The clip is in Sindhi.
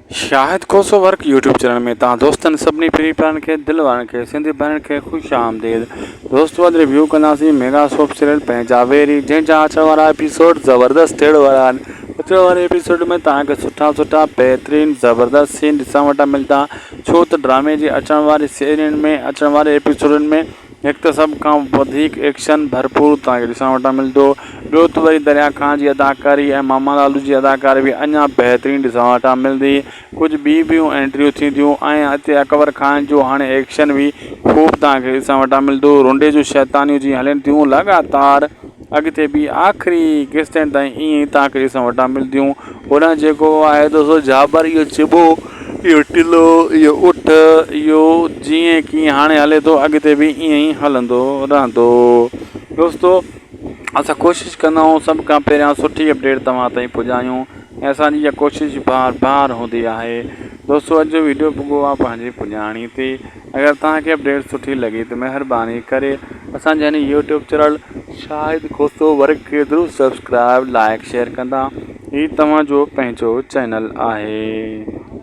Shahid Khoso work YouTube channel ۾ توهان دوستن سڀني فري پيارن کي دل وارن کي سنڌي ڀائرن کي خوش آمديد دوستو اڄ ريويو ڪنداسين ميگا سوپ سيريل پنهنجا ويري جنهن جا اچڻ وارا ايپيسوڊ زبردست ٿيڻ وارا آهن اچڻ واري ايپيسوڊ ۾ توهان کي سٺا سٺا بهترين زبردست سين ڏسڻ وٽان ملدا ڇو ته ڊرامي جي اچڻ واري سيرين ۾ اچڻ واري ايپيسوڊن ۾ هڪ ته سڀ کان وڌيڪ ايڪشن ڀرپور توهان کي ڏسڻ وٽان ملندو ٻيو ته وري دريا خان جي اداڪاري ۽ ماما لالو جي اداڪاري به اڃا بهترين ڏسڻ وٽان ملندي ڪجهه ٻي ٻيون انٽريون ٿينديون ۽ اتي اڪبر خان جو هاڻي ايڪشن به خوب توهان کي ڏسڻ وٽان ملندو رنڊي جون شيطانيون جيئن هلن ٿيون لڳاتار اڳتي به آخري قسطن تائين ائين ئي توهان کي ڏسڻ وٽان ملنديون. هوڏانهن جيڪو آهي ته سو جابر اهو چٻو، اهو ٽلو، اهو اٺ، اهو جيئن ڪيئن هاڻي هلي ٿو اڳتي به ائين ئي هلندو رهندو. دوستو اسان ڪوشش ڪندا آهيون سڀ کان پهريان سٺي اپڊيٽ توهان تائين پڄايون ۽ اسان جي اها ڪوشش بار بار هوندي آهي. دوستو اڄ جو ويڊيو پڳو آهي پنهنجي پڄاڻي تي. اگر توهان کي اپڊيٽ سٺي لڳي ته مهرباني ڪري اسان جي هن YouTube channel Shahid Khoso work کي ضرور سبسڪرائب لائڪ شيئر ڪندا هي توهان جو پنهنجو چينل آهي.